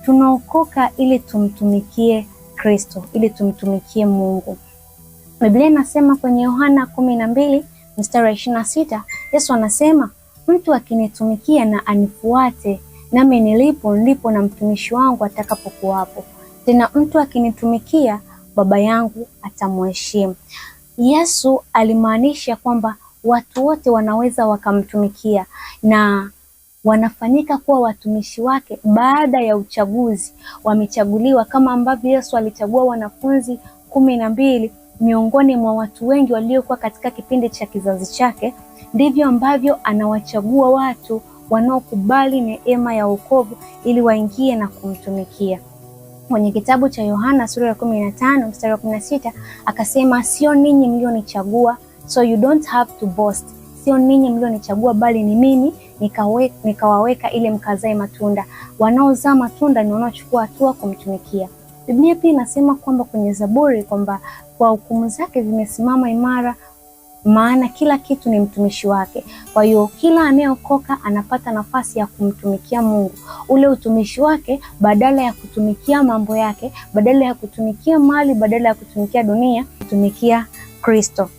Tunaokoka ili tumtumikie Kristo, ili tumtumikie Mungu. Biblia inasema kwenye Yohana 12 mstari wa 26, Yesu anasema mtu akinitumikia na anifuate, nami nilipo ndipo na mtumishi wangu atakapokuwapo. Tena mtu akinitumikia, Baba yangu atamheshimu. Yesu alimaanisha kwamba watu wote wanaweza wakamtumikia na wanafanyika kuwa watumishi wake baada ya uchaguzi, wamechaguliwa kama ambavyo Yesu alichagua wanafunzi 12 miongoni mwa watu wengi waliokuwa katika kipindi cha kizazi chake, ndivyo ambavyo anawachagua watu wanaokubali neema ya wokovu ili waingie na kumtumikia. Kwenye kitabu cha Yohana sura ya 15 mstari wa 16 akasema, sio ninyi mlionichagua, so you don't have to boast. Sio ninyi mlionichagua, bali ni mimi nikawaweka ili mkazae matunda. Wanaozaa matunda ni wanaochukua hatua kumtumikia. Biblia pia inasema kwamba kwenye Zaburi kwamba kwa hukumu zake zimesimama imara, maana kila kitu ni mtumishi wake. Kwa hiyo kila anayeokoka anapata nafasi ya kumtumikia Mungu, ule utumishi wake, badala ya kutumikia mambo yake, badala ya kutumikia mali, badala ya kutumikia dunia, kutumikia Kristo.